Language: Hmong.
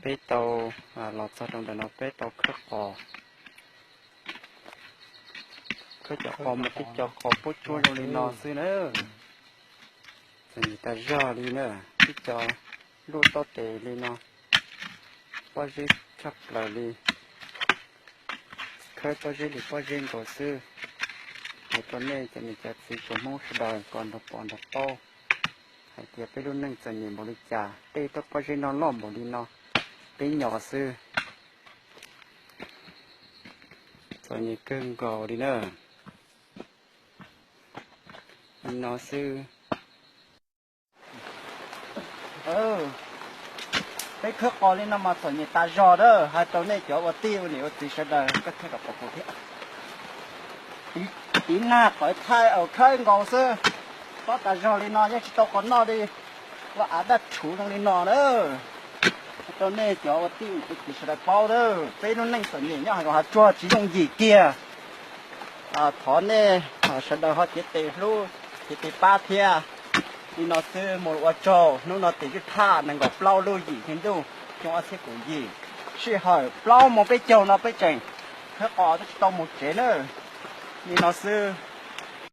Peb tau los txog rau ntawm no peb tau khawb qos, khawb cov qos mas tib co qos pub tsuab zoo li no xwb na. Txom nyem tas zog li na, tib co luj taub tes li no, pob zeb tshaj plaws li, khawb pob zeb li pob zeb nkaus xwb. Hais rau nej cov niam cov txiv tsoom Hmoob sawv daws kom nrog pom nrog paub hais tias peb lub neej txom nyem npaum li cas, tej toj pob zeb no loj npaum li no, peb nyob xwb. Txom nyem kawg nkaus li na. Li no xwb. Peb khawb qos li no mas txom nyem tas zog na, hais rau nej cov ua tij ua niam ua txiv sawv daws koj thiaj kom pom kuv thiab. Tiv nag qhov thaij khawb nkaus xwb, tob tas zog li no yeej tsis tau qos noj li, ua av daj rhuv zoo li no na. Hais rau nej cov ua tij ua txiv sawv daws paub na, peb lub neej txom nyem nyob hauv hav tsuag tsis yooj yim kiag. Thov nej sawv daws ho cev tes hlub, cev tes pab thiab. Li no xwb mus ua tsaug, hnub no tes twb thaj nees nkaum plaub lub yim hli ntuj xyoo ob txhiab kaum yim, sij hawm plaub moos peb caug no peb tseem khawb qos twb tsis tau mus tsev na. Li no xwb.